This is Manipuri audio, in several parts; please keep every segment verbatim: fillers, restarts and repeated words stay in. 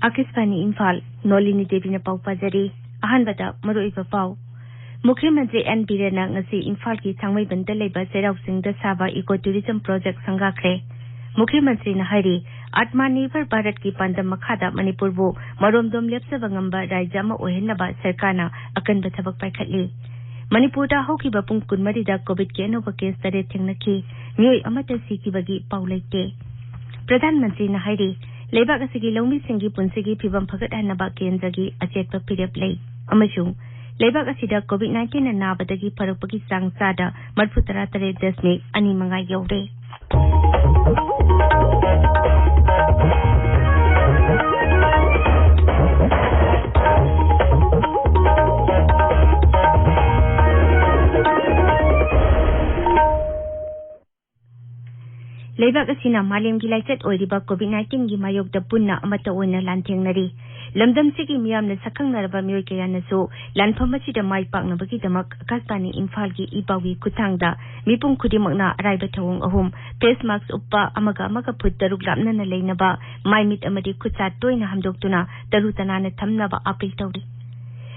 ꯑꯥꯀꯥꯁꯕꯥꯅꯤ ꯏꯝꯐꯥꯜ, ꯅꯣꯂꯤꯅꯤ ꯗꯦꯕꯤꯅ ꯄꯥꯎ ꯄꯥꯖꯔꯤ꯫ ꯑꯍꯥꯟꯕꯗ ꯃꯔꯨꯑꯣꯏꯕ ꯄꯥꯎ꯫ ꯃꯨꯈ꯭ꯌ ꯃꯟꯇ꯭ꯔꯤ ꯑꯦꯟ ꯕꯤꯔꯦꯟꯅ ꯉꯁꯤ ꯏꯝꯐꯥꯜꯒꯤ ꯊꯥꯡꯃꯩꯕꯟꯗ ꯂꯩꯕ ꯆꯩꯔꯥꯎ ꯆꯤꯡꯗ ꯁꯥꯕ ꯏꯀꯣ ꯇꯨꯔꯤꯖꯝ ꯄ꯭ꯔꯣꯖꯦꯛ ꯁꯪꯒꯥꯈ꯭ꯔꯦ꯫ ꯃꯨꯈ꯭ꯌ ꯃꯟꯇ꯭ꯔꯤꯅ ꯍꯥꯏꯔꯤ, ꯑꯥꯠꯃꯥ ꯅꯤꯔꯚꯔ ꯚꯥꯔꯠꯀꯤ ꯄꯥꯟꯗꯝ ꯃꯈꯥꯗ ꯃꯅꯤꯄꯨꯔꯕꯨ ꯃꯔꯣꯝꯗꯣꯝ ꯂꯦꯞꯆꯕ ꯉꯝꯕ ꯔꯥꯖ꯭ꯌ ꯑꯃ ꯑꯣꯏꯍꯟꯅꯕ ꯁꯔꯀꯥꯔꯅ ꯑꯀꯟꯕ ꯊꯕꯛ ꯄꯥꯏꯈꯠꯂꯤ꯫ ꯃꯅꯤꯄꯨꯔꯗ ꯍꯧꯈꯤꯕ ꯄꯨꯡ ꯀꯨꯟꯃꯔꯤꯗ ꯀꯣꯚꯤꯗꯀꯤ ꯑꯅꯧꯕ ꯀꯦꯁ ꯇꯔꯦꯠ ꯊꯦꯡꯅꯈꯤ꯫ ꯃꯤꯑꯣꯏ ꯑꯃꯠꯇ ꯁꯤꯈꯤꯕꯒꯤ ꯄꯥꯎ ꯂꯩꯇꯦ꯫ ꯄ꯭ꯔꯙꯥꯟ ꯃꯟꯇ꯭ꯔꯤꯅ ꯍꯥꯏꯔꯤ, ꯂꯩꯕꯥꯛ ꯑꯁꯤꯒꯤ ꯂꯧꯃꯤꯁꯤꯡꯒꯤ ꯄꯨꯟꯁꯤꯒꯤ ꯐꯤꯕꯝ ꯐꯒꯠꯍꯟꯅꯕ ꯀꯦꯟꯗ꯭ꯔꯒꯤ ꯑꯆꯦꯠꯄ ꯐꯤꯔꯦꯞ ꯂꯩ ꯑꯃꯁꯨꯡ ꯂꯩꯕꯥꯛ ꯑꯁꯤꯗ ꯀꯣꯚꯤꯗ ꯅꯥꯏꯟꯇꯤꯟꯅ ꯅꯥꯕꯗꯒꯤ ꯐꯔꯛꯄꯒꯤ ꯆꯥꯡ ꯆꯥꯗ ꯃꯔꯤꯐꯨ ꯇꯔꯥ ꯇꯔꯦꯠ ꯗꯁꯃꯤꯛ ꯑꯅꯤ ꯃꯉꯥ ꯌꯧꯔꯦ꯫ ꯂꯩꯕꯥꯛ ꯑꯁꯤꯅ ꯃꯥꯂꯦꯝꯒꯤ ꯂꯥꯏꯆꯠ ꯑꯣꯏꯔꯤꯕ ꯀꯣꯚꯤꯗ ꯅꯥꯏꯟꯇꯤꯟꯒꯤ ꯃꯥꯌꯣꯛꯇ ꯄꯨꯟꯅ ꯑꯃꯠꯇ ꯑꯣꯏꯅ ꯂꯥꯟꯊꯦꯡꯅꯔꯤ꯫ ꯂꯝꯗꯝꯁꯤꯒꯤ ꯃꯤꯌꯥꯝꯅ ꯁꯛꯈꯪꯅꯔꯕ ꯃꯤꯑꯣꯏ ꯀꯌꯥꯅꯁꯨ ꯂꯥꯟꯐꯝ ꯑꯁꯤꯗ ꯃꯥꯏ ꯄꯥꯛꯅꯕꯒꯤꯗꯃꯛ ꯑꯥꯀꯥꯁꯕꯥꯅꯤ ꯏꯝꯐꯥꯜꯒꯤ ꯏ ꯄꯥꯎꯒꯤ ꯈꯨꯠꯊꯥꯡꯗ ꯃꯤꯄꯨꯝ ꯈꯨꯗꯤꯡꯃꯛꯅ ꯑꯔꯥꯏꯕ ꯊꯧꯑꯣꯡ ꯑꯍꯨꯝ, ꯐꯦꯁ ꯃꯥꯁꯛ ꯎꯞꯄ, ꯑꯃꯒ ꯑꯃꯒ ꯐꯨꯠ ꯇꯔꯨꯛ ꯂꯥꯞꯅꯅ ꯂꯩꯅꯕ, ꯃꯥꯏ ꯃꯤꯠ ꯑꯃꯗꯤ ꯈꯨꯠꯁꯥ ꯇꯣꯏꯅ ꯍꯥꯝꯗꯣꯛꯇꯨꯅ ꯇꯔꯨ ꯇꯅꯥꯟꯅ ꯊꯝꯅꯕ ꯑꯥꯄꯤꯜ ꯇꯧꯔꯤ꯫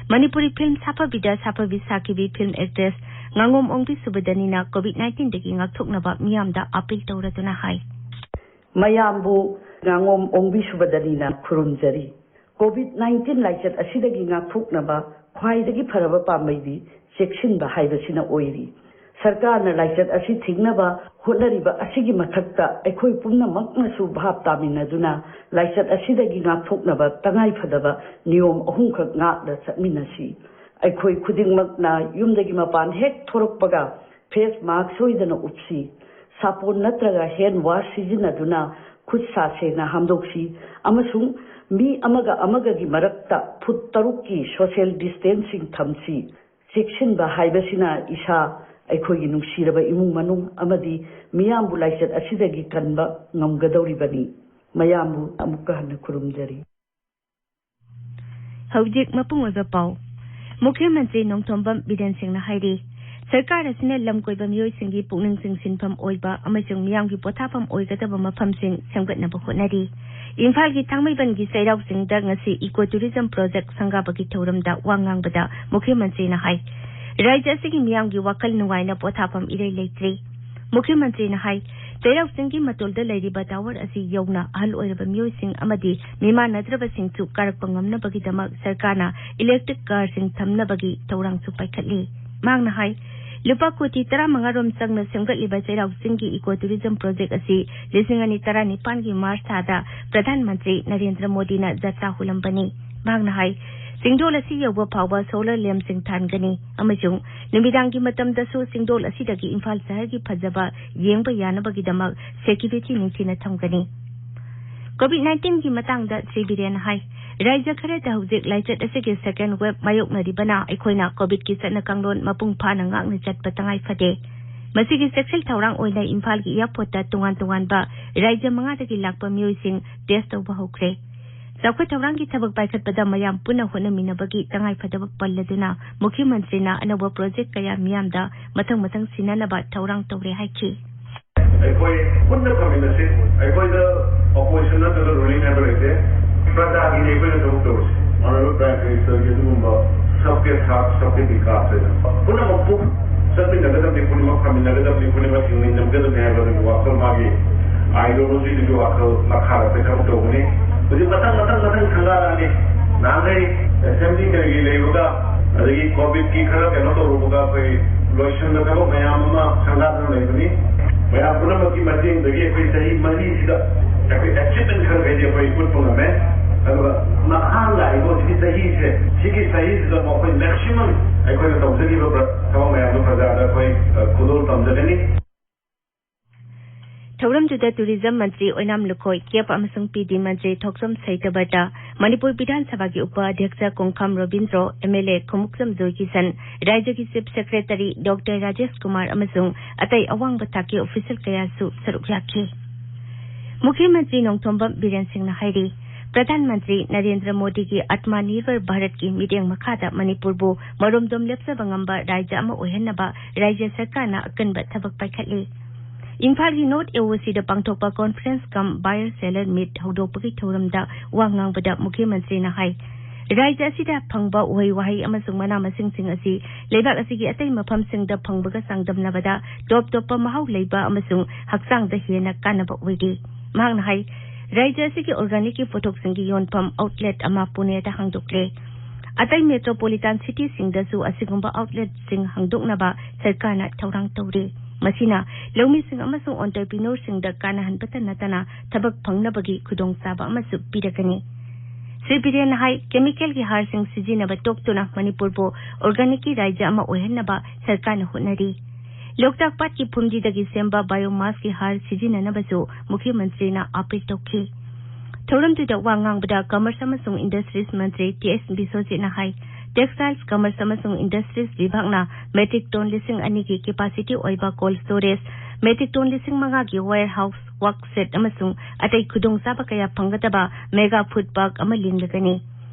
ꯃꯅꯤꯄꯨꯔꯤ ꯐꯤꯜꯝ ꯁꯥꯐꯕꯤꯗ ꯁꯥꯐꯕꯤ ꯁꯥꯈꯤꯕꯤ ꯐꯤꯜꯝ ꯑꯦꯛꯇ꯭ꯔꯦꯁ ꯉꯥꯉꯣꯝ ꯑꯣꯡꯕꯤ ꯁꯨꯕꯗꯅꯤꯅ ꯀꯣꯚꯤꯗ ꯅꯥꯏꯟꯇꯤꯟꯗꯒꯤ ꯉꯥꯛꯊꯣꯛꯅꯕ ꯃꯤꯌꯥꯝꯗ ꯑꯥꯄꯤꯜ ꯇꯧꯔꯗꯨꯅ ꯍꯥꯏ꯫ ꯃꯌꯥꯝꯕꯨ ꯉꯥꯉꯣꯝ ꯑꯣꯡꯕꯤ ꯁꯨꯕꯗꯅꯤꯅ ꯈꯨꯔꯨꯝꯖꯔꯤ꯫ ꯀꯣꯚꯤꯗ ꯅꯥꯏꯟꯇꯤꯟ ꯂꯥꯏꯆꯠ ꯑꯁꯤꯗꯒꯤ ꯉꯥꯛꯊꯣꯛꯅꯕ ꯈ꯭ꯋꯥꯏꯗꯒꯤ ꯐꯔꯕ ꯄꯥꯝꯕꯩꯗꯤ ꯆꯦꯛꯁꯤꯟꯕ ꯍꯥꯏꯕꯁꯤꯅ ꯑꯣꯏꯔꯤ꯫ ꯁꯔꯀꯥꯔꯅ ꯂꯥꯏꯆꯠ ꯑꯁꯤ ꯊꯤꯡꯅꯕ ꯍꯣꯠꯅꯔꯤꯕ ꯑꯁꯤꯒꯤ ꯃꯊꯛꯇ ꯑꯩꯈꯣꯏ ꯄꯨꯝꯅꯃꯛꯅꯁꯨ ꯚꯥꯞ ꯇꯥꯃꯤꯟꯅꯗꯨꯅ ꯂꯥꯏꯆꯠ ꯑꯁꯤꯗꯒꯤ ꯉꯥꯛꯊꯣꯛꯅꯕ ꯇꯉꯥꯏꯐꯗꯕ ꯅꯤꯌꯣꯝ ꯑꯍꯨꯝꯈꯛ ꯉꯥꯛꯅ ꯆꯠꯃꯤꯟꯅꯁꯤ꯫ ꯑꯩꯈꯣꯏ ꯈꯨꯗꯤꯡꯃꯛꯅ ꯌꯨꯝꯗꯒꯤ ꯃꯄꯥꯟ ꯍꯦꯛ ꯊꯣꯔꯛꯄꯒ ꯐꯦꯁ ꯃꯥꯁꯛ ꯁꯣꯏꯗꯅ ꯎꯞꯁꯤ꯫ ꯁꯥꯄꯣꯟ ꯅꯠꯇ꯭ꯔꯒ ꯍꯦꯟ ꯋꯥꯁ ꯁꯤꯖꯤꯟꯅꯗꯨꯅ ꯈꯨꯠ ꯁꯥ ꯁꯦꯡꯅ ꯍꯥꯝꯗꯣꯛꯁꯤ ꯑꯃꯁꯨꯡ ꯃꯤ ꯑꯃꯒ ꯑꯃꯒꯒꯤ ꯃꯔꯛꯇ ꯐꯨꯠ ꯇꯔꯨꯛꯀꯤ ꯁꯣꯁꯤꯌꯦꯜ ꯗꯤꯁꯇꯦꯟꯁꯤꯡ ꯊꯝꯁꯤ꯫ ꯆꯦꯛꯁꯤꯟꯕ ꯍꯥꯏꯕꯁꯤꯅ ꯏꯁꯥ, ꯑꯩꯈꯣꯏꯒꯤ ꯅꯨꯡꯁꯤꯔꯕ ꯏꯃꯨꯡ ꯃꯅꯨꯡ ꯑꯃꯗꯤ ꯃꯤꯌꯥꯝꯕꯨ ꯂꯥꯏꯆꯠ ꯑꯁꯤꯗꯒꯤ ꯀꯟꯕ ꯉꯝꯒꯗꯧꯔꯤꯕꯅꯤ꯫ ꯃꯌꯥꯝꯕꯨ ꯑꯃꯨꯛꯀ ꯍꯟꯅ ꯈꯨꯔꯨꯝꯖꯔꯤ꯫ ꯍꯧꯖꯤꯛ ꯃꯄꯨꯡ ꯑꯣꯏꯕ ꯄꯥꯎ꯫ ꯃꯨꯈ꯭ꯌ ꯃꯟꯇ꯭ꯔꯤ ꯅꯣꯡꯊꯣꯝꯕꯝ ꯕꯤꯔꯦꯟ ꯁꯤꯡꯅ ꯍꯥꯏꯔꯤ, ꯁꯔꯀꯥꯔ ꯑꯁꯤꯅ ꯂꯝ ꯀꯣꯏꯕ ꯃꯤꯑꯣꯏꯁꯤꯡꯒꯤ ꯄꯨꯛꯅꯤꯡ ꯆꯤꯡꯁꯤꯟꯐꯝ ꯑꯣꯏꯕ ꯑꯃꯁꯨꯡ ꯃꯤꯌꯥꯝꯒꯤ ꯄꯣꯊꯥꯐꯝ ꯑꯣꯏꯒꯗꯕ ꯃꯐꯝꯁꯤꯡ ꯁꯦꯝꯒꯠꯅꯕ ꯍꯣꯠꯅꯔꯤ꯫ ꯏꯝꯐꯥꯜꯒꯤ ꯊꯥꯡꯃꯩꯕꯟꯒꯤ ꯆꯩꯔꯥꯎ ꯆꯤꯡꯗ ꯉꯁꯤ Eco Tourism Project ꯁꯪꯒꯥꯕꯒꯤ ꯊꯧꯔꯝꯗ ꯋꯥ ꯉꯥꯡꯕꯗ ꯃꯨꯈ꯭ꯌ ꯃꯟꯇ꯭ꯔꯤꯅ ꯍꯥꯏ, ꯔꯥꯖ꯭ꯌ ꯑꯁꯤꯒꯤ ꯃꯤꯌꯥꯝꯒꯤ ꯋꯥꯈꯜ ꯅꯨꯡꯉꯥꯏꯅ ꯄꯣꯊꯥꯐꯝ ꯏꯔꯩ ꯂꯩꯇ꯭ꯔꯤ꯫ ꯃꯨꯈ꯭ꯌ ꯃꯟꯇ꯭ꯔꯤꯅ ꯍꯥꯏ, ꯆꯩꯔꯥꯎ ꯆꯤꯡꯒꯤ ꯃꯇꯣꯜꯗ ꯂꯩꯔꯤꯕ tower ꯑꯁꯤ ꯌꯧꯅ ꯑꯍꯜ ꯑꯣꯏꯔꯕ ꯃꯤꯑꯣꯏꯁꯤꯡ ꯑꯃꯗꯤ ꯃꯤꯃꯥꯟꯅꯗ꯭ꯔꯕꯁꯤꯡꯁꯨ ꯀꯥꯔꯛꯄ ꯉꯝꯅꯕꯒꯤꯗꯃꯛ ꯁꯔꯀꯥꯔꯅ electric carꯁꯤꯡ ꯊꯝꯅꯕꯒꯤ ꯊꯧꯔꯥꯡꯁꯨ ꯄꯥꯏꯈꯠꯂꯤ꯫ ꯃꯍꯥꯛꯅ ꯍꯥꯏ, ꯂꯨꯄꯥ ꯀꯣꯇꯤ ꯇꯔꯥꯃꯉꯥ ꯔꯣꯝ ꯆꯪꯅ ꯁꯦꯝꯒꯠꯂꯤꯕ ꯆꯩꯔꯥꯎ ꯆꯤꯡꯒꯤ Eco Tourism Project ꯑꯁꯤ ꯂꯤꯁꯤꯡ ꯑꯅꯤ ꯇꯔꯥꯅꯤꯄꯥꯟꯒꯤ March ꯊꯥꯗ ꯄ꯭ꯔꯙꯥꯟ ꯃꯟꯇ꯭ꯔꯤ ꯅꯔꯦꯟꯗ꯭ꯔ ꯃꯣꯗꯤꯅ ꯖꯇ꯭ꯔꯥ ꯍꯨꯜꯂꯝꯕꯅꯤ꯫ ꯃꯍꯥꯛꯅ ꯍꯥꯏ, ꯆꯤꯡꯗꯣꯜ ꯑꯁꯤ ꯌꯧꯕ ꯐꯥꯎꯕ solar lampꯁꯤꯡ ꯊꯥꯟꯒꯅꯤ ꯑꯃꯁꯨꯡ ꯅꯨꯃꯤꯗꯥꯡꯒꯤ ꯃꯇꯝꯗꯁꯨ ꯆꯤꯡꯗꯣꯜ ꯑꯁꯤꯗꯒꯤ ꯏꯝꯐꯥꯜ ꯁꯍꯔꯒꯤ ꯐꯖꯕ ꯌꯦꯡꯕ ꯌꯥꯅꯕꯒꯤꯗꯃꯛ security ꯅꯤꯡꯊꯤꯅ ꯊꯝꯒꯅꯤ꯫ COVID nineteenꯒꯤ ꯃꯇꯥꯡꯗ ꯁ꯭ꯔꯤ ꯕꯤꯔꯦꯟꯅ ꯍꯥꯏ, ꯔꯥꯖ꯭ꯌ ꯈꯔꯗ ꯍꯧꯖꯤꯛ ꯂꯥꯏꯆꯠ ꯑꯁꯤꯒꯤ second wave ꯃꯥꯌꯣꯛꯅꯔꯤꯕꯅ ꯑꯩꯈꯣꯏꯅ COVIDꯀꯤ ꯆꯠꯅ ꯀꯥꯡꯂꯣꯟ ꯃꯄꯨꯡ ꯐꯥꯅ ꯉꯥꯛꯅ ꯆꯠꯄ ꯇꯉꯥꯏ ꯐꯗꯦ꯫ ꯃꯁꯤꯒꯤ ꯆꯦꯛꯁꯤꯜ ꯊꯧꯔꯥꯡ ꯑꯣꯏꯅ ꯏꯝꯐꯥꯜꯒꯤ airportꯇ ꯇꯣꯉꯥꯟ ꯇꯣꯉꯥꯟꯕ ꯔꯥꯖ꯭ꯌ ꯃꯉꯥꯗꯒꯤ ꯂꯥꯛꯄ ꯃꯤꯑꯣꯏꯁꯤꯡ test ꯇꯧꯕ ꯍꯧꯈ꯭ꯔꯦ꯫ ꯆꯥꯎꯈꯠ ꯊꯧꯔꯥꯡꯒꯤ ꯊꯕꯛ ꯄꯥꯏꯈꯠꯄꯗ ꯃꯌꯥꯝ ꯄꯨꯟꯅ ꯍꯣꯠꯅꯃꯤꯟꯅꯕꯒꯤ ꯇꯉꯥꯏ ꯐꯗꯕ ꯄꯜꯂꯗꯨꯅ ꯃꯨꯈ꯭ꯌ ꯃꯟꯇ꯭ꯔꯤꯅ ꯑꯅꯧꯕ project ꯀꯌꯥ ꯃꯤꯌꯥꯝꯗ ꯃꯊꯪ ꯃꯊꯪ ꯁꯤꯟꯅꯅꯕ ꯊꯧꯔꯥꯡ ꯇꯧꯔꯦ ꯍꯥꯏꯈꯤ꯫ ꯑꯩꯈꯣꯏ ꯄꯨꯟꯅ ꯐꯝꯃꯤꯟꯅꯁꯤ꯫ ꯑꯩꯈꯣꯏꯗ opposition ꯅꯠꯇ꯭ꯔꯒ ruling ꯍꯥꯏꯕ ꯂꯩꯇꯦ꯫ ꯄ꯭ꯔꯖꯥꯒꯤꯅꯤ ꯑꯩꯈꯣꯏꯅ ꯊꯕꯛ ꯇꯧꯔꯤꯁꯤ꯫ Honourable Prime Ministerꯒꯤ ꯑꯗꯨꯒꯨꯝꯕ सबके साथ सबके विकास ꯍꯥꯏꯅ ꯄꯨꯝꯅꯃꯛꯄꯨ ꯆꯠꯃꯤꯟꯅꯒꯗꯕꯅꯤ, ꯄꯨꯝꯅꯃꯛ ꯐꯝꯃꯤꯟꯅꯒꯗꯕꯅꯤ, ꯄꯨꯝꯅꯃꯛ ꯍꯤꯡꯃꯤꯟꯅꯒꯗꯕꯅꯤ ꯍꯥꯏꯕ ꯑꯗꯨꯒꯤ ꯋꯥꯈꯜ, ꯃꯥꯒꯤ ideologyꯗꯨꯒꯤ ꯋꯥꯈꯜ ꯃꯈꯥꯗ ꯑꯩꯈꯣꯏ ꯊꯕꯛ ꯇꯧꯕꯅꯤ꯫ ꯍꯧꯖꯤꯛ ꯃꯊꯪ ꯃꯊꯪ ꯃꯊꯪ ꯁꯪꯒꯥꯔꯛꯑꯅꯤ꯫ ꯅꯍꯥꯟꯈꯩ assembly ꯀꯔꯤꯒꯤ ꯂꯩꯕꯒ ꯑꯗꯒꯤ COVIDꯀꯤ ꯈꯔ ꯀꯩꯅꯣ ꯇꯧꯔꯨꯕꯒ ꯑꯩꯈꯣꯏ ꯂꯣꯏꯁꯤꯟꯕ ꯊꯕꯛ ꯃꯌꯥꯝ ꯑꯃ ꯁꯪꯒꯥꯗꯨꯅ ꯂꯩꯕꯅꯤ꯫ ꯃꯌꯥꯝ ꯄꯨꯝꯅꯃꯛꯀꯤ ꯃꯇꯦꯡꯗꯒꯤ ꯑꯩꯈꯣꯏ ꯆꯍꯤ ꯃꯔꯤꯁꯤꯗ ꯑꯩꯈꯣꯏ achievement ꯈꯔꯈꯩꯗꯤ ꯑꯩꯈꯣꯏ ꯎꯠꯄ ꯉꯝꯃꯦ꯫ ꯑꯗꯨꯒ ꯃꯈꯥ ꯂꯥꯛꯏꯕ ꯍꯧꯖꯤꯛꯀꯤ ꯆꯍꯤꯁꯦ, ꯁꯤꯒꯤ ꯆꯍꯤꯁꯤꯗ ꯑꯩꯈꯣꯏ maximum ꯑꯩꯈꯣꯏꯅ ꯇꯧꯖꯈꯤꯕ ꯊꯕꯛ ꯃꯌꯥꯝꯗꯣ ꯄ꯭ꯔꯖꯥꯗ ꯑꯩꯈꯣꯏ, ꯑ, ꯈꯨꯗꯣꯜ ꯇꯝꯖꯒꯅꯤ꯫ ꯊꯧꯔꯝꯗꯨꯗ tourism ꯃꯟꯇ꯭ꯔꯤ ꯑꯣꯏꯅꯥꯝ ꯂꯨꯈꯣꯏ, CAF ꯑꯃꯁꯨꯡ PD ꯃꯟꯇ꯭ꯔꯤ ꯊꯣꯛꯆꯣꯝ ꯁꯩꯇꯕꯇ, ꯃꯅꯤꯄꯨꯔ ꯕꯤꯙꯥꯟ ꯁꯚꯥꯒꯤ ꯎꯄ ꯑꯙ꯭ꯌꯛꯁ ꯀꯣꯡꯈꯥꯝ ꯔꯣꯕꯤꯟꯗ꯭ꯔꯣ, MLA ꯈꯨꯃꯨꯛꯆꯝ ꯖꯣꯏꯀꯤꯁꯟ, ꯔꯥꯖ꯭ꯌꯒꯤ Chief Secretary Doctor Rajesh Kumar ꯑꯃꯁꯨꯡ ꯑꯇꯩ ꯑꯋꯥꯡꯕ ꯊꯥꯛꯀꯤ official ꯀꯌꯥꯁꯨ ꯁꯔꯨꯛ ꯌꯥꯈꯤ꯫ ꯃꯨꯈ꯭ꯌ ꯃꯟꯇ꯭ꯔꯤ ꯅꯣꯡꯊꯣꯝꯕꯝ ꯕꯤꯔꯦꯟ ꯁꯤꯡꯅ ꯍꯥꯏꯔꯤ, ꯄ꯭ꯔꯙꯥꯟ ꯃꯟꯇ꯭ꯔꯤ ꯅꯔꯦꯟꯗ꯭ꯔ ꯃꯣꯗꯤꯒꯤ ꯑꯇꯃꯥ ꯅꯤꯔꯚꯔ ꯚꯥꯔꯠꯀꯤ ꯃꯤꯠꯌꯦꯡ ꯃꯈꯥꯗ ꯃꯅꯤꯄꯨꯔꯕꯨ ꯃꯔꯣꯝꯗꯣꯝ ꯂꯦꯞꯆꯕ ꯉꯝꯕ ꯔꯥꯖ꯭ꯌ ꯑꯃ ꯑꯣꯏꯍꯟꯅꯕ ꯔꯥꯖ꯭ꯌ ꯁꯔꯀꯥꯔꯅ ꯑꯀꯟꯕ ꯊꯕꯛ ꯄꯥꯏꯈꯠꯂꯤ꯫ ꯏꯝꯐꯥꯜꯒꯤ ꯅꯣꯔꯠ ꯑꯦ ꯑꯣ ꯁꯤꯗ ꯄꯥꯡꯊꯣꯛꯄ conference cum buyer seller meet ꯍꯧꯗꯣꯛꯄꯒꯤ ꯊꯧꯔꯝꯗ ꯋꯥ ꯉꯥꯡꯕꯗ ꯃꯨꯈ꯭ꯌ ꯃꯟꯇ꯭ꯔꯤꯅ ꯍꯥꯏ, ꯔꯥꯖ꯭ꯌ ꯑꯁꯤꯗ ꯐꯪꯕ ꯎꯍꯩ ꯋꯥꯍꯩ ꯑꯃꯁꯨꯡ ꯃꯅꯥ ꯃꯁꯤꯡꯁꯤꯡ ꯑꯁꯤ ꯂꯩꯕꯥꯛ ꯑꯁꯤꯒꯤ ꯑꯇꯩ ꯃꯐꯝꯁꯤꯡꯗ ꯐꯪꯕꯒ ꯆꯥꯡꯗꯝꯅꯕꯗ ꯇꯣꯞ ꯇꯣꯞꯄ ꯃꯍꯥꯎ ꯂꯩꯕ ꯑꯃꯁꯨꯡ ꯍꯛꯆꯥꯡꯗ ꯍꯦꯟꯅ ꯀꯥꯟꯅꯕ ꯑꯣꯏꯔꯤ꯫ ꯃꯍꯥꯛꯅ ꯍꯥꯏ, ꯔꯥꯖ꯭ꯌ ꯑꯁꯤꯒꯤ organicꯀꯤ ꯄꯣꯠꯊꯣꯛꯁꯤꯡꯒꯤ ꯌꯣꯟꯐꯝ outlet ꯑꯃ ꯄꯨꯅꯦꯗ ꯍꯥꯡꯗꯣꯛꯂꯦ꯫ ꯑꯇꯩ metropolitan cityꯁꯤꯡꯗꯁꯨ ꯑꯁꯤꯒꯨꯝꯕ outletꯁꯤꯡ ꯍꯥꯡꯗꯣꯛꯅꯕ ꯁꯔꯀꯥꯔꯅ ꯊꯧꯔꯥꯡ ꯇꯧꯔꯤ꯫ ꯃꯁꯤꯅ ꯂꯧꯃꯤꯁꯤꯡ ꯑꯃꯁꯨꯡ entrepreneurꯁꯤꯡꯗ ꯀꯥꯟꯅꯍꯟꯕꯇ ꯅꯠꯇꯅ ꯊꯕꯛ ꯐꯪꯅꯕꯒꯤ ꯈꯨꯗꯣꯡꯆꯥꯕ ꯑꯃꯁꯨ ꯄꯤꯔꯒꯅꯤ꯫ ꯁ꯭ꯔꯤ ꯕꯤꯔꯦꯟꯅ ꯍꯥꯏ, chemicalꯒꯤ ꯍꯥꯔꯁꯤꯡ ꯁꯤꯖꯤꯟꯅꯕ ꯇꯣꯛꯇꯨꯅ ꯃꯅꯤꯄꯨꯔꯕꯨ organicꯀꯤ ꯔꯥꯖ꯭ꯌ ꯑꯃ ꯑꯣꯏꯍꯟꯅꯕ ꯁꯔꯀꯥꯔꯅ ꯍꯣꯠꯅꯔꯤ꯫ ꯂꯣꯛꯇꯥꯛ ꯄꯥꯠꯀꯤ ꯐꯨꯝꯗꯤꯗꯒꯤ ꯁꯦꯝꯕ biomassꯀꯤ ꯍꯥꯔ ꯁꯤꯖꯤꯟꯅꯅꯕꯁꯨ ꯃꯨꯈ꯭ꯌ ꯃꯟꯇ꯭ꯔꯤꯅ appeal ꯇꯧꯈꯤ꯫ ꯊꯧꯔꯝꯗꯨꯗ ꯋꯥ ꯉꯥꯡꯕꯗ Commerce ꯑꯃꯁꯨꯡ Industries ꯃꯟꯇ꯭ꯔꯤ ꯇꯤ ꯑꯦꯁ ꯕꯤꯁ꯭ꯋꯖꯤꯠꯅ ꯍꯥꯏ, Textiles, Commerce ꯑꯃꯁꯨꯡ Industries ꯕꯤꯚꯥꯒꯅ metric ton ꯂꯤꯁꯤꯡ ꯑꯅꯤꯒꯤ capacity ꯑꯣꯏꯕ cold storage, metric ton ꯂꯤꯁꯤꯡ ꯃꯉꯥꯒꯤ warehouse, work shed ꯑꯃꯁꯨꯡ ꯑꯇꯩ ꯈꯨꯗꯣꯡꯆꯥꯕ ꯀꯌꯥ ꯐꯪꯒꯗꯕ mega food park ꯑꯃ ꯂꯤꯡꯂꯒꯅꯤ꯫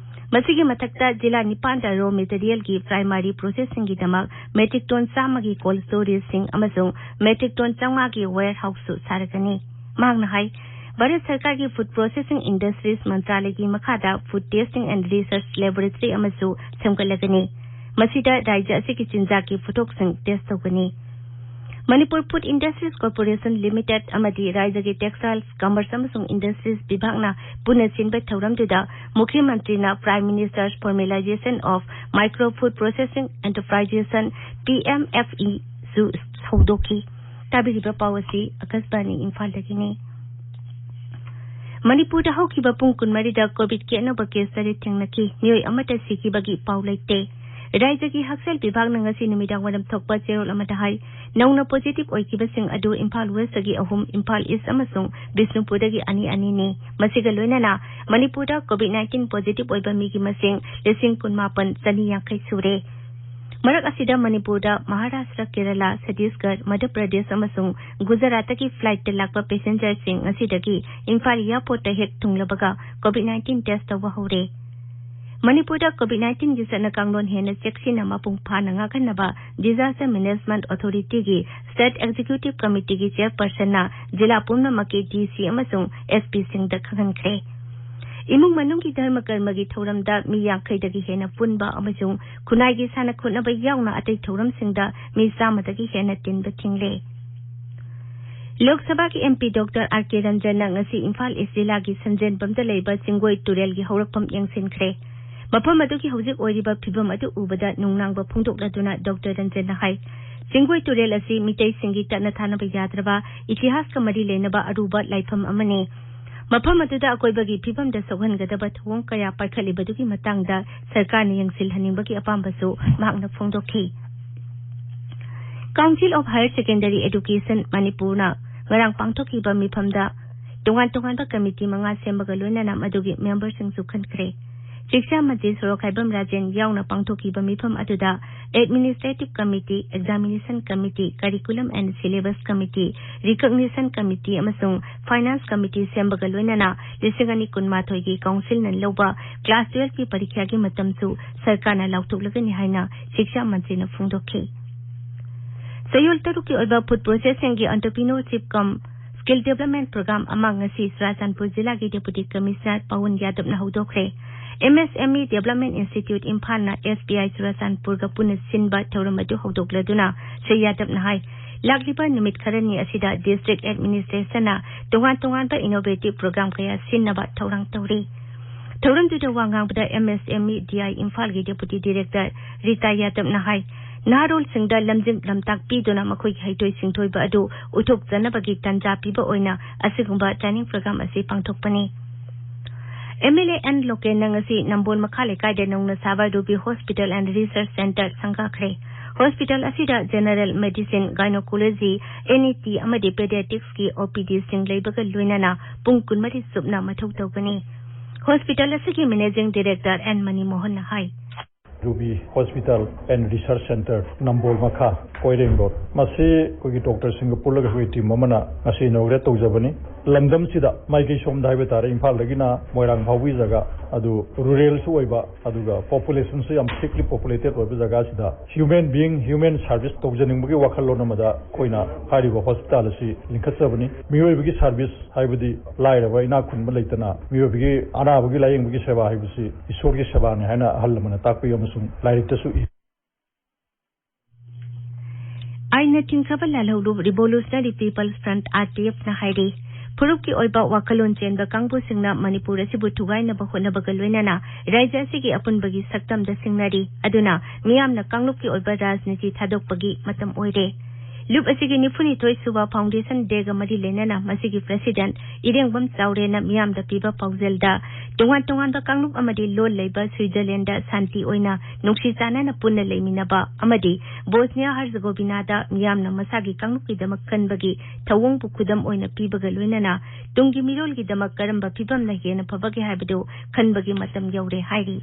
ꯃꯁꯤꯒꯤ ꯃꯊꯛꯇ ꯖꯤꯂꯥ ꯅꯤꯄꯥꯟꯗ raw materialꯒꯤ primary processingꯒꯤꯗꯃꯛ metric ton ꯆꯥꯝꯃꯒꯤ cold storageꯁꯤꯡ ꯑꯃꯁꯨꯡ metric ton ꯆꯥꯝꯃꯉꯥꯒꯤ warehouseꯁꯨ ꯁꯥꯔꯒꯅꯤ꯫ ꯃꯍꯥꯛꯅ ꯍꯥꯏ, ꯚꯥꯔꯠ ꯁꯔꯀꯥꯔꯒꯤ Food Processing Industries ꯃꯟꯇ꯭ꯔꯥꯂꯌꯒꯤ ꯃꯈꯥꯗ Food Testing and Research Laboratory ꯑꯃꯁꯨ ꯁꯦꯝꯒꯠꯂꯒꯅꯤ꯫ ꯃꯁꯤꯗ ꯔꯥꯖ꯭ꯌ ꯑꯁꯤꯒꯤ ꯆꯤꯟꯖꯥꯛꯀꯤ ꯄꯣꯠꯊꯣꯛꯁꯤꯡ test ꯇꯧꯒꯅꯤ꯫ Manipur Food Industries Corporation Limited ꯑꯃꯗꯤ ꯔꯥꯖ꯭ꯌꯒꯤ Textiles, Commerce ꯑꯃꯁꯨꯡ Industries ꯕꯤꯚꯥꯒꯅ ꯄꯨꯟꯅ ꯁꯤꯟꯕ ꯊꯧꯔꯝꯗꯨꯗ ꯃꯨꯈ꯭ꯌ ꯃꯟꯇ꯭ꯔꯤꯅ Prime Minister's Formalization of Micro Food Processing Enterprisesꯟ, ꯄꯤ ꯑꯦꯝ ꯑꯦꯐ ꯏꯁꯨ ꯍꯧꯗꯣꯛꯈꯤ꯫ ꯇꯥꯕꯤꯔꯤꯕ ꯄꯥꯎ ꯑꯁꯤ ꯑꯀꯥꯁꯕꯥꯅꯤ ꯏꯝꯐꯥꯜꯗꯒꯤꯅꯤ꯫ ꯃꯅꯤꯄꯨꯔꯗ ꯍꯧꯈꯤꯕ ꯄꯨꯡ ꯀꯨꯟꯃꯔꯤꯗ COVID-ꯀꯤ ꯑꯅꯧꯕ case ꯇꯔꯦꯠ ꯊꯦꯡꯅꯈꯤ꯫ ꯃꯤꯑꯣꯏ ꯑꯃꯠꯇ ꯁꯤꯈꯤꯕꯒꯤ ꯄꯥꯎ ꯂꯩꯇꯦ꯫ ꯔꯥꯖ꯭ꯌꯒꯤ ꯍꯛꯁꯦꯜ ꯕꯤꯚꯥꯒꯅ ꯉꯁꯤ ꯅꯨꯃꯤꯗꯥꯡꯋꯥꯏꯔꯝ ꯊꯣꯛꯄ ꯆꯦꯔꯣꯜ ꯑꯃꯗ ꯍꯥꯏ, ꯅꯧꯅ positive ꯑꯣꯏꯈꯤꯕꯁꯤꯡ ꯑꯗꯨ ꯏꯝꯐꯥꯜ Westꯇꯒꯤ ꯑꯍꯨꯝ, ꯏꯝꯐꯥꯜ East ꯑꯃꯁꯨꯡ ꯕꯤꯁꯅꯨꯄꯨꯔꯗꯒꯤ ꯑꯅꯤ ꯑꯅꯤꯅꯤ꯫ ꯃꯁꯤꯒ ꯂꯣꯏꯅꯅ ꯃꯅꯤꯄꯨꯔꯗ COVID-19 positive ꯑꯣꯏꯕ ꯃꯤꯒꯤ ꯃꯁꯤꯡ ꯂꯤꯁꯤꯡ ꯀꯨꯟꯃꯥꯄꯟ ꯆꯅꯤ ꯌꯥꯡꯈꯩ ꯁꯨꯔꯦ꯫ ꯃꯔꯛ ꯑꯁꯤꯗ ꯃꯅꯤꯄꯨꯔꯗ ꯃꯍꯥꯔꯥꯁꯇ꯭ꯔ, ꯀꯦꯔꯂꯥ, ꯆꯇꯤꯁꯒꯔ, ꯃꯙ꯭ꯌ ꯄ꯭ꯔꯗꯦꯁ ꯑꯃꯁꯨꯡ ꯒꯨꯖꯔꯥꯠꯇꯒꯤ flightꯇ ꯂꯥꯛꯄ passengerꯁꯤꯡ ꯉꯁꯤꯗꯒꯤ ꯏꯝꯐꯥꯜ airportꯇ ꯍꯦꯛ ꯊꯨꯡꯂꯕꯒ COVID-19 test ꯇꯧꯕ ꯍꯧꯔꯦ꯫ ꯃꯅꯤꯄꯨꯔꯗ COVID nineteenꯒꯤ ꯆꯠꯅ ꯀꯥꯡꯂꯣꯟ ꯍꯦꯟꯅ ꯆꯦꯛꯁꯤꯟꯅ ꯃꯄꯨꯡ ꯐꯥꯅ ꯉꯥꯛꯍꯟꯅꯕ Disaster Management Authorityꯒꯤ State Executive Committeeꯒꯤ Chairpersonꯅ ꯖꯤꯂꯥ ꯄꯨꯝꯅꯃꯛꯀꯤ DC ꯑꯃꯁꯨꯡ SPꯁꯤꯡꯗ ꯈꯪꯍꯟꯈ꯭ꯔꯦ꯫ ꯏꯃꯨꯡ ꯃꯅꯨꯡꯒꯤ ꯙꯔꯃ ꯀꯔꯃꯒꯤ ꯊꯧꯔꯝꯗ ꯃꯤ ꯌꯥꯡꯈꯩꯗꯒꯤ ꯍꯦꯟꯅ ꯄꯨꯟꯕ ꯑꯃꯁꯨꯡ ꯈꯨꯟꯅꯥꯏꯒꯤ ꯁꯥꯟꯅ ꯈꯣꯠꯅꯕ ꯌꯥꯎꯅ ꯑꯇꯩ ꯊꯧꯔꯝꯁꯤꯡꯗ ꯃꯤ ꯆꯥꯝꯃꯗꯒꯤ ꯍꯦꯟꯅ ꯇꯤꯟꯕ ꯊꯤꯡꯂꯦ꯫ ꯂꯣꯛ ꯁꯚꯥꯒꯤ MP Doctor R K ꯔꯟꯖꯟꯅ ꯉꯁꯤ ꯏꯝꯐꯥꯜ ꯏꯁ ꯖꯤꯂꯥꯒꯤ ꯁꯟꯖꯦꯟꯕꯝꯗ ꯂꯩꯕ ꯆꯤꯡꯒꯣꯏ ꯇꯨꯔꯦꯜꯒꯤ ꯍꯧꯔꯛꯐꯝ ꯌꯦꯡꯁꯤꯟꯈ꯭ꯔꯦ꯫ ꯃꯐꯝ ꯑꯗꯨꯒꯤ ꯍꯧꯖꯤꯛ ꯑꯣꯏꯔꯤꯕ ꯐꯤꯕꯝ ꯑꯗꯨ ꯎꯕꯗ ꯅꯨꯡꯅꯥꯡꯕ ꯐꯣꯡꯗꯣꯛꯂꯗꯨꯅ Doctor ꯔꯟꯖꯟꯅ ꯍꯥꯏ, ꯆꯤꯡꯒꯣꯏ ꯇꯨꯔꯦꯜ ꯑꯁꯤ ꯃꯤꯇꯩꯁꯤꯡꯒꯤ ꯇꯠꯅ ꯊꯥꯅꯕ ꯌꯥꯗ꯭ꯔꯕ ꯏꯇꯤꯍꯥꯁꯀ ꯃꯔꯤ ꯂꯩꯅꯕ ꯑꯔꯨꯕ ꯂꯥꯏꯐꯝ ꯑꯃꯅꯤ꯫ ꯃꯐꯝ ꯑꯗꯨꯗ ꯑꯀꯣꯏꯕꯒꯤ ꯐꯤꯕꯝꯗ ꯁꯣꯛꯍꯟꯒꯗꯕ ꯊꯧꯑꯣꯡ ꯀꯌꯥ ꯄꯥꯏꯈꯠꯂꯤꯕꯗꯨꯒꯤ ꯃꯇꯥꯡꯗ ꯁꯔꯀꯥꯔꯅ ꯌꯦꯡꯁꯤꯜꯍꯟꯅꯤꯡꯕꯒꯤ ꯑꯄꯥꯝꯕꯁꯨ ꯃꯍꯥꯛꯅ ꯐꯣꯡꯗꯣꯛꯈꯤ꯫ Council of Higher Secondary Education ꯃꯅꯤꯄꯨꯔꯅ ꯉꯔꯥꯡ ꯄꯥꯡꯊꯣꯛꯈꯤꯕ ꯃꯤꯐꯝꯗ ꯇꯣꯉꯥꯟ ꯇꯣꯉꯥꯟꯕ ꯀꯃꯤꯇꯤ ꯃꯉꯥ ꯁꯦꯝꯕꯒ ꯂꯣꯏꯅꯅ ꯃꯗꯨꯒꯤ ꯃꯦꯝꯕꯔꯁꯤꯡꯁꯨ ꯈꯟꯈ꯭ꯔꯦ꯫ ꯁꯤꯛꯁꯥ ꯃꯟꯇ꯭ꯔꯤ ꯁꯣꯔꯣꯛꯈꯥꯏꯕꯝ ꯔꯥꯖꯦꯟ ꯌꯥꯎꯅ ꯄꯥꯡꯊꯣꯛꯈꯤꯕ ꯃꯤꯐꯝ ꯑꯗꯨꯗ Administrative Committee, Examination Committee, Curriculum and Syllabus Committee, Recognition Committee ꯑꯃꯁꯨꯡ Finance Committee ꯁꯦꯝꯕꯒ ꯂꯣꯏꯅꯅ ꯂꯤꯁꯤꯡ ꯑꯅꯤ ꯀꯨꯟꯃꯥꯊꯣꯏꯒꯤ councilꯅ ꯂꯧꯕ class twelveꯀꯤ ꯄꯔꯤꯈ꯭ꯌꯥꯒꯤ ꯃꯇꯝꯁꯨ ꯁꯔꯀꯥꯔꯅ ꯂꯥꯎꯊꯣꯛꯂꯒꯅꯤ ꯍꯥꯏꯅ ꯁꯤꯛꯁꯥ ꯃꯟꯇ꯭ꯔꯤꯅ ꯐꯣꯡꯗꯣꯛꯈꯤ꯫ ꯆꯌꯣꯜ ꯇꯔꯨꯛꯀꯤ ꯑꯣꯏꯕ food processingꯒꯤ entrepreneurship cum skill development program ꯑꯃ ꯉꯁꯤ ꯆꯨꯔꯥꯆꯥꯟꯄꯨꯔ ꯖꯤꯂꯥꯒꯤ Deputy Commissioner ꯄꯥꯋꯟ ꯌꯥꯗꯕꯅ ꯍꯧꯗꯣꯛꯈ꯭ꯔꯦ꯫ MSME Development Institute ꯏꯝꯐꯥꯜꯅ SBI ꯆꯨꯔꯥꯆꯥꯟꯄꯨꯔꯒ ꯄꯨꯟꯅ ꯁꯤꯟꯕ ꯊꯧꯔꯝ ꯑꯗꯨ ꯍꯧꯗꯣꯛꯂꯗꯨꯅ ꯁ꯭ꯔꯤ ꯌꯥꯗꯕꯅ ꯍꯥꯏ, ꯂꯥꯛꯂꯤꯕ ꯅꯨꯃꯤꯠ ꯈꯔꯅꯤ ꯑꯁꯤꯗ district administrationꯅ ꯇꯣꯉꯥꯟ ꯇꯣꯉꯥꯟꯕ innovative program ꯀꯌꯥ ꯁꯤꯟꯅꯕ ꯊꯧꯔꯥꯡ ꯇꯧꯔꯤ꯫ ꯊꯧꯔꯝꯗꯨꯗ ꯋꯥ ꯉꯥꯡꯕꯗ MSME DI ꯏꯝꯐꯥꯜꯒꯤ Deputy Director ꯔꯤꯇꯥ ꯌꯥꯗꯕꯅ ꯍꯥꯏ, ꯅꯍꯥꯔꯣꯜꯁꯤꯡꯗ ꯂꯝꯖꯤꯡ ꯂꯝꯇꯥꯛ ꯄꯤꯗꯨꯅ ꯃꯈꯣꯏꯒꯤ ꯍꯩꯊꯣꯏ ꯁꯤꯡꯊꯣꯏꯕ ꯑꯗꯨ ꯎꯠꯊꯣꯛꯆꯅꯕꯒꯤ ꯇꯥꯟꯖꯥ ꯄꯤꯕ ꯑꯣꯏꯅ ꯑꯁꯤꯒꯨꯝꯕ training program ꯑꯁꯤ ꯄꯥꯡꯊꯣꯛꯄꯅꯤ꯫ MLA ꯑꯦꯟ ꯂꯣꯀꯦꯟꯅ ꯉꯁꯤ ꯅꯝꯕꯣꯜ ꯃꯈꯥ ꯂꯩꯀꯥꯏꯗ ꯅꯧꯅ ꯁꯥꯕ Ruby Hospital and Research Centre ꯁꯪꯒꯥꯈ꯭ꯔꯦ꯫ Hospital ꯑꯁꯤꯗ General Medicine, Gynecology, NET ꯑꯃꯗꯤ Pediatricsꯀꯤ OPDꯁꯤꯡ ꯂꯩꯕꯒ ꯂꯣꯏꯅꯅ ꯄꯨꯡ ꯀꯨꯟꯃꯔꯤ ꯆꯨꯞꯅ ꯃꯊꯧ ꯇꯧꯒꯅꯤ꯫ Hospital ꯑꯁꯤꯒꯤ Managing Director ꯑꯦꯟ ꯃꯅꯤꯃꯣꯍꯟꯅ ꯍꯥꯏ꯫ Ruby Hospital and Research Centre, ꯅꯝꯕꯣꯜ ꯃꯈꯥ, ꯀꯣꯏꯔꯦꯡ ꯔꯣꯗ꯫ ꯃꯁꯤ ꯑꯩꯈꯣꯏꯒꯤ ꯗꯣꯛꯇꯔꯁꯤꯡꯒ ꯄꯨꯜꯂꯒ ꯑꯩꯈꯣꯏ ꯇꯤꯝ ꯑꯃꯅ ꯉꯁꯤ ꯏꯅꯣꯒ꯭ꯔꯦꯠ ꯇꯧꯖꯕꯅꯤ꯫ ꯂꯝꯗꯝꯁꯤꯗ ꯃꯥꯏꯀꯩ ꯁꯣꯝꯗ ꯍꯥꯏꯕ ꯇꯥꯔꯦ, ꯏꯝꯐꯥꯜꯗꯒꯤꯅ ꯃꯣꯏꯔꯥꯡ ꯐꯥꯎꯕꯒꯤ ꯖꯒꯥ ꯑꯗꯨ ꯔꯨꯔꯦꯜꯁꯨ ꯑꯣꯏꯕ, ꯑꯗꯨꯒ ꯄꯣꯄꯨꯂꯦꯁꯟꯁꯨ ꯌꯥꯝ ꯊꯤꯛꯂꯤ ꯄꯣꯄꯨꯂꯦꯇꯦꯠ ꯑꯣꯏꯕ ꯖꯒꯥꯁꯤꯗ ꯍ꯭ꯌꯨꯃꯦꯟ ꯕꯤꯌꯤꯡ, ꯍ꯭ꯌꯨꯃꯦꯟ ꯁꯥꯔꯚꯤꯁ ꯇꯧꯖꯅꯤꯡꯕꯒꯤ ꯋꯥꯈꯜꯂꯣꯟ ꯑꯃꯗ ꯑꯩꯈꯣꯏꯅ ꯍꯥꯏꯔꯤꯕ ꯍꯣꯁꯄꯤꯇꯥꯜ ꯑꯁꯤ ꯂꯤꯡꯈꯠꯆꯕꯅꯤ꯫ ꯃꯤꯑꯣꯏꯕꯒꯤ ꯁꯥꯔꯚꯤꯁ ꯍꯥꯏꯕꯗꯤ ꯂꯥꯏꯔꯕ ꯏꯅꯥꯛ ꯈꯨꯟꯕ ꯂꯩꯇꯅ ꯃꯤꯑꯣꯏꯕꯒꯤ, ꯑꯅꯥꯕꯒꯤ ꯂꯥꯌꯦꯡꯕꯒꯤ ꯁꯦꯕꯥ ꯍꯥꯏꯕꯁꯤ ꯏꯁꯣꯔꯒꯤ ꯁꯦꯕꯥꯅꯤ ꯍꯥꯏꯅ ꯑꯍꯜ ꯂꯃꯟꯅ ꯇꯥꯛꯄꯤ ꯑꯃꯁꯨꯡ ꯂꯥꯏꯔꯤꯛꯇꯁꯨ ꯏ꯫ ꯑꯥꯏꯟꯅ ꯊꯤꯡꯈ꯭ꯔꯕ ꯂꯥꯜꯍꯧꯂꯨꯞ Revolutionary People's Front, R P F ꯅ ꯍꯥꯏꯔꯤ, ꯐꯨꯔꯨꯞꯀꯤ ꯑꯣꯏꯕ ꯋꯥꯈꯜꯂꯣꯟ ꯆꯦꯟꯕ ꯀꯥꯡꯕꯨꯁꯤꯡꯅ ꯃꯅꯤꯄꯨꯔ ꯑꯁꯤꯕꯨ ꯊꯨꯒꯥꯏꯅꯕ ꯍꯣꯠꯅꯕꯒ ꯂꯣꯏꯅꯅ ꯔꯥꯖ꯭ꯌ ꯑꯁꯤꯒꯤ ꯑꯄꯨꯟꯕꯒꯤ ꯁꯛꯇꯝꯗ ꯁꯤꯡꯅꯔꯤ꯫ ꯑꯗꯨꯅ ꯃꯤꯌꯥꯝꯅ ꯀꯥꯡꯂꯨꯞꯀꯤ ꯑꯣꯏꯕ ꯔꯥꯖꯅꯤꯇꯤ ꯊꯥꯗꯣꯛꯄꯒꯤ ꯃꯇꯝ ꯑꯣꯏꯔꯦ꯫ ꯂꯨꯞ ꯑꯁꯤꯒꯤ ꯅꯤꯐꯨꯅꯤꯊꯣꯏ ꯁꯨꯕ Foundation Day ꯒ ꯃꯔꯤ ꯂꯩꯅꯅ ꯃꯁꯤꯒꯤ President ꯏꯔꯦꯡꯕꯝ ꯆꯥꯎꯔꯦꯟꯅ ꯃꯤꯌꯥꯝꯗ ꯄꯤꯕ ꯄꯥꯎꯖꯦꯜꯗ, ꯇꯣꯉꯥꯟ ꯇꯣꯉꯥꯟꯕ ꯀꯥꯡꯂꯨꯞ ꯑꯃꯗꯤ ꯂꯣꯟ ꯂꯩꯕ ꯁ꯭ꯋꯤꯖꯔꯂꯦꯟꯗ ꯁꯥꯟꯇꯤ ꯑꯣꯏꯅ ꯅꯨꯡꯁꯤ ꯆꯥꯟꯅꯅ ꯄꯨꯟꯅ ꯂꯩꯃꯤꯟꯅꯕ ꯑꯃꯗꯤ ꯕꯣꯁꯅꯤꯌꯥ ꯍꯔꯖꯒꯣꯕꯤꯅꯥꯗ ꯃꯤꯌꯥꯝꯅ ꯃꯁꯥꯒꯤ ꯀꯥꯡꯂꯨꯞꯀꯤꯗꯃꯛ ꯈꯟꯕꯒꯤ ꯊꯧꯑꯣꯡꯕꯨ ꯈꯨꯗꯝ ꯑꯣꯏꯅ ꯄꯤꯕꯒ ꯂꯣꯏꯅꯅ ꯇꯨꯡꯒꯤ ꯃꯤꯔꯣꯜꯒꯤꯗꯃꯛ ꯀꯔꯝꯕ ꯐꯤꯕꯝꯅ ꯍꯦꯟꯅ ꯐꯕꯒꯦ ꯍꯥꯏꯕꯗꯨ ꯈꯟꯕꯒꯤ ꯃꯇꯝ ꯌꯧꯔꯦ ꯍꯥꯏꯔꯤ꯫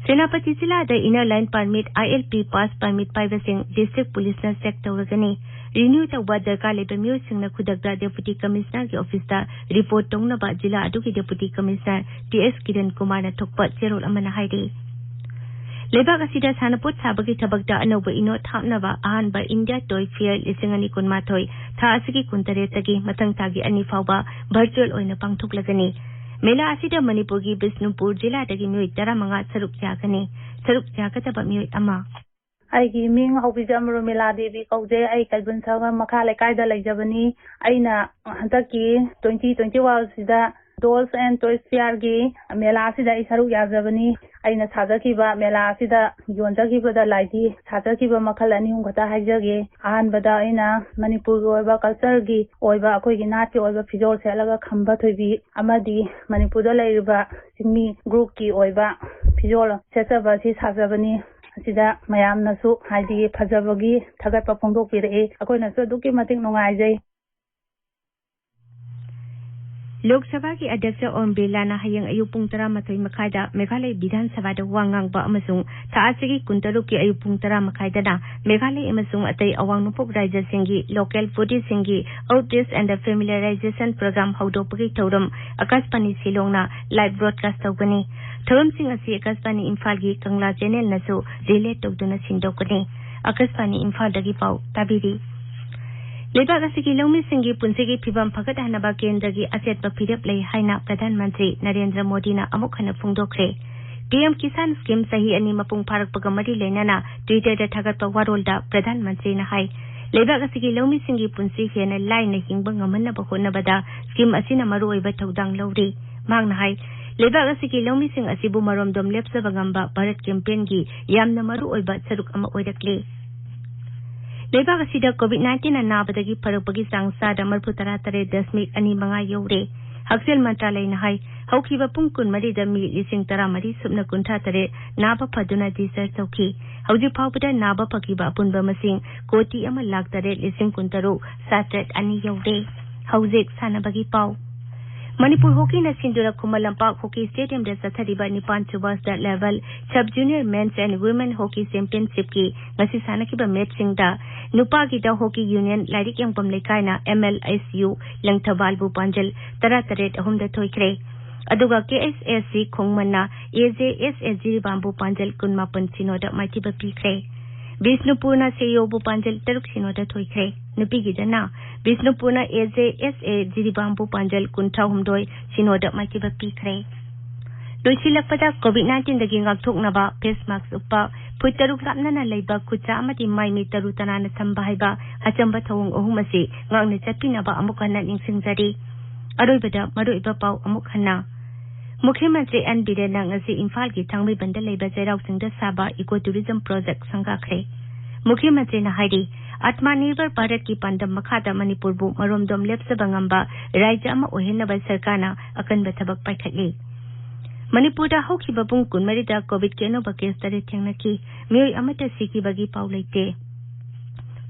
ꯁꯦꯅꯥꯄꯇꯤ ꯖꯤꯂꯥꯗ Inner Line Permit, I L P, Pass Permit ꯄꯥꯏꯕꯁꯤꯡ District Police ꯅ check ꯇꯧꯔꯒꯅꯤ꯫ Renew ꯇꯧꯕ ꯗꯔꯀꯥꯔ ꯂꯩꯕ ꯃꯤꯑꯣꯏꯁꯤꯡꯅ ꯈꯨꯗꯛꯇ Deputy Commissioner ꯒꯤ office ꯇ report ꯇꯧꯅꯕ ꯖꯤꯂꯥ ꯑꯗꯨꯒꯤ Deputy Commissioner T S Kiran ꯀꯨꯃꯥꯔꯅ ꯊꯣꯛꯄ ꯆꯦꯔꯣꯜ ꯑꯃꯅ ꯍꯥꯏꯔꯤ꯫ ꯂꯩꯕꯥꯛ ꯑꯁꯤꯗ ꯁꯥꯟꯅꯄꯣꯠ ꯁꯥꯕꯒꯤ ꯊꯕꯛꯇ ꯑꯅꯧꯕ ꯏꯅꯣꯠ ꯍꯥꯞꯅꯕ ꯑꯍꯥꯟꯕ India Toy Fair ꯂꯤꯁꯤꯡ ꯑꯅꯤ ꯀꯨꯟꯃꯥꯊꯣꯏ ꯊꯥ ꯑꯁꯤꯒꯤ ꯀꯨꯟꯇꯔꯦꯠꯇꯒꯤ ꯃꯊꯪ ꯊꯥꯒꯤ ꯑꯅꯤ ꯐꯥꯎꯕ virtual ꯑꯣꯏꯅ ꯄꯥꯡꯊꯣꯛꯂꯒꯅꯤ꯫ ꯃꯦꯂꯥ ꯑꯁꯤꯗ ꯃꯅꯤꯄꯨꯔꯒꯤ ꯕꯤꯁꯅꯨꯄꯨꯔ ꯖꯤꯂꯥꯗꯒꯤ ꯃꯤꯑꯣꯏ ꯇꯔꯥꯃꯉꯥ ꯁꯔꯨꯛ ꯌꯥꯒꯅꯤ꯫ ꯁꯔꯨꯛ ꯌꯥꯒꯗꯕ ꯃꯤꯑꯣꯏ ꯑꯃ꯫ ꯑꯩꯒꯤ ꯃꯤꯡ ꯍꯧꯕꯤꯖꯝ ꯔꯣꯃꯤꯂꯥ ꯗꯦꯕꯤ ꯀꯧꯖꯩ꯫ ꯑꯩ ꯀꯩꯕꯨꯜ ꯁꯒꯔ ꯃꯈꯥ ꯂꯩꯀꯥꯏꯗ ꯂꯩꯖꯕꯅꯤ꯫ ꯑꯩꯅ ꯍꯟꯗꯛꯀꯤ twenty twenty-one ꯁꯤꯗ Dolls and Toys Fair ꯒꯤ ꯃꯦꯂꯥ ꯑꯁꯤꯗ ꯑꯩ ꯁꯔꯨꯛ ꯌꯥꯖꯕꯅꯤ꯫ ꯑꯩꯅ ꯁꯥꯖꯈꯤꯕ ꯃꯦꯂꯥ ꯑꯁꯤꯗ ꯌꯣꯟꯖꯈꯤꯕꯗ ꯂꯥꯏꯙꯤ ꯁꯥꯖꯈꯤꯕ ꯃꯈꯜ ꯑꯅꯤ ꯑꯍꯨꯝ ꯈꯛꯇ ꯍꯥꯏꯖꯒꯦ꯫ ꯑꯍꯥꯟꯕꯗ ꯑꯩꯅ ꯃꯅꯤꯄꯨꯔꯒꯤ ꯑꯣꯏꯕ culture ꯒꯤ ꯑꯣꯏꯕ ꯑꯩꯈꯣꯏꯒꯤ ꯅꯥꯠꯀꯤ ꯑꯣꯏꯕ ꯐꯤꯖꯣꯜ ꯁꯦꯠꯂꯒ ꯈꯝꯕ ꯊꯣꯏꯕꯤ ꯑꯃꯗꯤ ꯃꯅꯤꯄꯨꯔꯗ ꯂꯩꯔꯤꯕ ꯆꯤꯡꯃꯤ group ꯀꯤ ꯑꯣꯏꯕ ꯐꯤꯖꯣꯜ ꯁꯦꯠꯆꯕ ꯑꯁꯤ ꯁꯥꯖꯕꯅꯤ꯫ ꯑꯁꯤꯗ ꯃꯌꯥꯝꯅꯁꯨ ꯍꯥꯏꯗꯤ ꯐꯖꯕꯒꯤ ꯊꯥꯒꯠꯄ ꯐꯣꯡꯗꯣꯛꯄꯤꯔꯛꯏ꯫ ꯑꯩꯈꯣꯏꯅꯁꯨ ꯑꯗꯨꯛꯀꯤ ꯃꯇꯤꯛ ꯅꯨꯡꯉꯥꯏꯖꯩ꯫ ꯂꯣꯛ ꯁꯚꯥꯒꯤ ꯑꯗ꯭ꯌꯛꯁ ꯑꯣꯝ ꯕꯤꯔꯂꯥꯅ ꯍꯌꯦꯡ ꯑꯌꯨꯛ ꯄꯨꯡ ꯇꯔꯥꯃꯥꯊꯣꯏ ꯃꯈꯥꯏꯗ ꯃꯦꯘꯥꯂꯌ ꯕꯤꯙꯥꯟ ꯁꯚꯥꯗ ꯋꯥ ꯉꯥꯡꯕ ꯑꯃꯁꯨꯡ ꯊꯥ ꯑꯁꯤꯒꯤ ꯀꯨꯟꯇꯔꯨꯛꯀꯤ ꯑꯌꯨꯛ ꯄꯨꯡ ꯇꯔꯥ ꯃꯈꯥꯏꯗꯅ ꯃꯦꯘꯥꯂꯌ ꯑꯃꯁꯨꯡ ꯑꯇꯩ ꯑꯋꯥꯡ ꯅꯣꯡꯄꯣꯛ ꯔꯥꯖ꯭ꯌꯁꯤꯡꯒꯤ local bodyꯁꯤꯡꯒꯤ Outreach and Familiarization Program ꯍꯧꯗꯣꯛꯄꯒꯤ ꯊꯧꯔꯝ ꯑꯀꯥꯁꯕꯥꯅꯤ ꯁꯤꯂꯣꯡꯅ live broadcast ꯇꯧꯒꯅꯤ꯫ ꯊꯧꯔꯝꯁꯤꯡ ꯑꯁꯤ ꯑꯀꯥꯁꯕꯥꯅꯤ ꯏꯝꯐꯥꯜꯒꯤ ꯀꯪꯂꯥ channelꯅꯁꯨ relay ꯇꯧꯗꯨꯅ ꯁꯤꯟꯗꯣꯛꯀꯅꯤ꯫ ꯑꯀꯥꯁꯕꯥꯅꯤ ꯏꯝꯐꯥꯜꯗꯒꯤ ꯄꯥꯎ ꯇꯥꯕꯤꯔꯤ꯫ ꯂꯩꯕꯥꯛ ꯑꯁꯤꯒꯤ ꯂꯧꯃꯤꯁꯤꯡꯒꯤ ꯄꯨꯟꯁꯤꯒꯤ ꯐꯤꯕꯝ ꯐꯒꯠꯍꯟꯅꯕ ꯀꯦꯟꯗ꯭ꯔꯒꯤ ꯑꯆꯦꯠꯄ ꯐꯤꯔꯦꯞ ꯂꯩ ꯍꯥꯏꯅ ꯄ꯭ꯔꯙꯥꯟ ꯃꯟꯇ꯭ꯔꯤ ꯅꯔꯦꯟꯗ꯭ꯔ ꯃꯣꯗꯤꯅ ꯑꯃꯨꯛ ꯍꯟꯅ ꯐꯣꯡꯗꯣꯛꯈ꯭ꯔꯦ꯫ ꯄꯤ ꯑꯦꯝ ꯀꯤꯁꯥꯟ scheme ꯆꯍꯤ ꯑꯅꯤ ꯃꯄꯨꯡ ꯐꯥꯔꯛꯄꯒ ꯃꯔꯤ ꯂꯩꯅꯅ Twitterꯗ ꯊꯥꯒꯠꯄ ꯋꯥꯔꯣꯜꯗ ꯄ꯭ꯔꯙꯥꯟ ꯃꯟꯇ꯭ꯔꯤꯅ ꯍꯥꯏ, ꯂꯩꯕꯥꯛ ꯑꯁꯤꯒꯤ ꯂꯧꯃꯤꯁꯤꯡꯒꯤ ꯄꯨꯟꯁꯤ ꯍꯦꯟꯅ ꯂꯥꯏꯅ ꯍꯤꯡꯕ ꯉꯝꯍꯟꯅꯕ ꯍꯣꯠꯅꯕꯗ scheme ꯑꯁꯤꯅ ꯃꯔꯨꯑꯣꯏꯕ ꯊꯧꯗꯥꯡ ꯂꯧꯔꯤ꯫ ꯃꯍꯥꯛꯅ ꯍꯥꯏ, ꯂꯩꯕꯥꯛ ꯑꯁꯤꯒꯤ ꯂꯧꯃꯤꯁꯤꯡ ꯑꯁꯤꯕꯨ ꯃꯔꯣꯝꯗꯣꯝ ꯂꯦꯞꯆꯕ ꯉꯝꯕ ꯚꯥꯔꯠ campaignꯒꯤ ꯌꯥꯝꯅ ꯃꯔꯨꯑꯣꯏꯕ ꯁꯔꯨꯛ ꯑꯃ ꯑꯣꯏꯔꯛꯂꯤ꯫ ꯂꯩꯕꯥꯛ ꯑꯁꯤꯗ COVID nineteenꯅ ꯅꯥꯕꯗꯒꯤ ꯐꯔꯛꯄꯒꯤ ꯆꯥꯡ ꯆꯥꯗ ꯃꯔꯤꯐꯨ ꯇꯔꯥ ꯇꯔꯦꯠ ꯗꯁꯃꯤꯛ ꯑꯅꯤ ꯃꯉꯥ ꯌꯧꯔꯦ꯫ ꯍꯛꯁꯦꯜ ꯃꯟꯇ꯭ꯔꯥꯂꯌꯅ ꯍꯥꯏ, ꯍꯧꯈꯤꯕ ꯄꯨꯡ ꯀꯨꯟꯃꯔꯤꯗ ꯃꯤ ꯂꯤꯁꯤꯡ ꯇꯔꯥꯃꯔꯤ ꯁꯨꯞꯅ ꯀꯨꯟꯊ꯭ꯔꯥ ꯇꯔꯦꯠ ꯅꯥꯕ ꯐꯗꯨꯅ discharge ꯇꯧꯈꯤ꯫ ꯍꯧꯖꯤꯛ ꯐꯥꯎꯕꯗ ꯅꯥꯕ ꯐꯈꯤꯕ ꯑꯄꯨꯟꯕ ꯃꯁꯤꯡ ꯀꯣꯇꯤ ꯑꯃ ꯂꯥꯈ ꯇꯔꯦꯠ ꯂꯤꯁꯤꯡ ꯀꯨꯟꯇꯔꯨꯛ ꯆꯥꯇ꯭ꯔꯦꯠ ꯑꯅꯤ ꯌꯧꯔꯦ꯫ ꯍꯧꯖꯤꯛ ꯁꯥꯟꯅꯕꯒꯤ ꯄꯥꯎ꯫ ꯃꯅꯤꯄꯨꯔ ꯍꯣꯀꯤꯅ ꯁꯤꯟꯗꯨꯔ ꯈꯨꯃꯟ ꯂꯝꯄꯥꯛ ꯍꯣꯀꯤ stadiumꯗ ꯆꯠꯊꯔꯤꯕ ꯅꯤꯄꯥꯟ ꯁꯨꯕ state level sub junior men's and women hockey championshipꯀꯤ ꯉꯁꯤ ꯁꯥꯟꯅꯈꯤꯕ matchꯁꯤꯡꯗ ꯅꯨꯄꯥꯒꯤꯗ Hockey Union ꯂꯥꯏꯔꯤꯛ ꯌꯦꯡꯐꯝ ꯂꯩꯀꯥꯏꯅ M L S U ꯂꯪꯊꯕꯥꯜꯕꯨ ꯄꯥꯟꯖꯜ ꯇꯔꯥ ꯇꯔꯦꯠ ꯑꯍꯨꯝꯗ ꯊꯣꯏꯈ꯭ꯔꯦ꯫ ꯑꯗꯨꯒ K S S C ꯈꯣꯡꯃꯟꯅ A J S A ꯖꯤꯔꯤꯕꯥꯝꯕꯨ ꯄꯥꯟꯖꯜ ꯀꯨꯟꯃꯥꯄꯟ ꯁꯤꯅꯣꯗ ꯃꯥꯏꯊꯤꯕ ꯄꯤꯈ꯭ꯔꯦ꯫ ꯕꯤꯁꯅꯨꯄꯨꯔꯅ ꯁꯦꯌꯣꯕꯨ ꯄꯥꯟꯖꯜ ꯇꯔꯨꯛ ꯁꯤꯅꯣꯗ ꯊꯣꯏꯈ꯭ꯔꯦ꯫ ꯅꯨꯄꯤꯒꯤꯗꯅ ꯕꯤꯁꯅꯨꯄꯨꯔꯅ A J S A ꯖꯤꯔꯤꯕꯥꯝꯕꯨ ꯄꯥꯟꯖꯜ ꯀꯨꯟꯊ꯭ꯔꯥ ꯍꯨꯝꯗꯣꯏ ꯁꯤꯅꯣꯗ ꯃꯥꯏꯊꯤꯕ ꯄꯤꯈ꯭ꯔꯦ꯫ ꯂꯣꯏꯁꯤꯜꯂꯛꯄꯗ COVID nineteenꯗꯒꯤ ꯉꯥꯛꯊꯣꯛꯅꯕ face mask ꯎꯞꯄ, ꯐꯨꯠ ꯇꯔꯨꯛ ꯂꯥꯞꯅꯅ ꯂꯩꯕ ꯈꯨꯠꯁꯥ ꯑꯃꯗꯤ ꯃꯥꯏ ꯃꯤꯠ ꯇꯔꯨ ꯇꯅꯥꯟꯅ ꯊꯝꯕ ꯍꯥꯏꯕ ꯑꯆꯝꯕ ꯊꯧꯑꯣꯡ ꯑꯍꯨꯝ ꯑꯁꯤ ꯉꯥꯛꯅ ꯆꯠꯄꯤꯅꯕ ꯑꯃꯨꯛ ꯍꯟꯅ ꯅꯤꯡꯁꯤꯡꯖꯔꯤ꯫ ꯑꯔꯣꯏꯕꯗ ꯃꯔꯨꯑꯣꯏꯕ ꯄꯥꯎ ꯑꯃꯨꯛ ꯍꯟꯅ꯫ ꯃꯨꯈ꯭ꯌ ꯃꯟꯇ꯭ꯔꯤ ꯑꯦꯟ ꯕꯤꯔꯦꯟꯅ ꯉꯁꯤ ꯏꯝꯐꯥꯜꯒꯤ ꯊꯥꯡꯃꯩꯕꯟꯗ ꯂꯩꯕ ꯆꯩꯔꯥꯎ ꯆꯤꯡꯗ ꯁꯥꯕ eco tourism project ꯁꯪꯒꯥꯈ꯭ꯔꯦ꯫ ꯃꯨꯈ꯭ꯌ ꯃꯟꯇ꯭ꯔꯤꯅ ꯍꯥꯏꯔꯤ, ꯑꯥꯠꯃꯅꯤꯔꯚꯔ ꯚꯥꯔꯠꯀꯤ ꯄꯥꯟꯗꯝ ꯃꯈꯥꯗ ꯃꯅꯤꯄꯨꯔꯕꯨ ꯃꯔꯣꯝꯗꯣꯝ ꯂꯦꯞꯆꯕ ꯉꯝꯕ ꯔꯥꯖ꯭ꯌ ꯑꯃ ꯑꯣꯏꯍꯟꯅꯕ ꯁꯔꯀꯥꯔꯅ ꯑꯀꯟꯕ ꯊꯕꯛ ꯄꯥꯏꯈꯠꯂꯤ꯫ ꯃꯅꯤꯄꯨꯔꯗ ꯍꯧꯈꯤꯕ ꯄꯨꯡ ꯀꯨꯟꯃꯔꯤꯗ COVID-ꯀꯤ ꯑꯅꯧꯕ case ꯇꯔꯦꯠ ꯊꯦꯡꯅꯈꯤ꯫ ꯃꯤꯑꯣꯏ ꯑꯃꯠꯇ ꯁꯤꯈꯤꯕꯒꯤ ꯄꯥꯎ ꯂꯩꯇꯦ꯫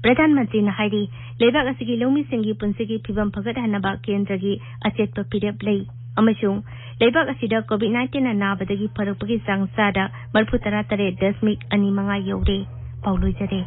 ꯄ꯭ꯔꯙꯥꯟ ꯃꯟꯇ꯭ꯔꯤꯅ ꯍꯥꯏꯔꯤ, ꯂꯩꯕꯥꯛ ꯑꯁꯤꯒꯤ ꯂꯧꯃꯤꯁꯤꯡꯒꯤ ꯄꯨꯟꯁꯤꯒꯤ ꯐꯤꯕꯝ ꯐꯒꯠꯍꯟꯅꯕ ꯀꯦꯟꯗ꯭ꯔꯒꯤ ꯑꯆꯦꯠꯄ ꯐꯤꯔꯦꯞ ꯂꯩ ꯑꯃꯁꯨꯡ ꯂꯩꯕꯥꯛ ꯑꯁꯤꯗ COVID nineteen ꯅꯥꯕꯗꯒꯤ ꯐꯔꯛꯄꯒꯤ ꯆꯥꯡ ꯆꯥꯗ ꯃꯔꯤꯐꯨ ꯇꯔꯥ ꯇꯔꯦꯠ ꯗꯁꯃꯤꯛ ꯑꯅꯤ ꯃꯉꯥ ꯌꯧꯔꯦ꯫ ꯄꯥꯎ ꯂꯣꯏꯖꯔꯦ꯫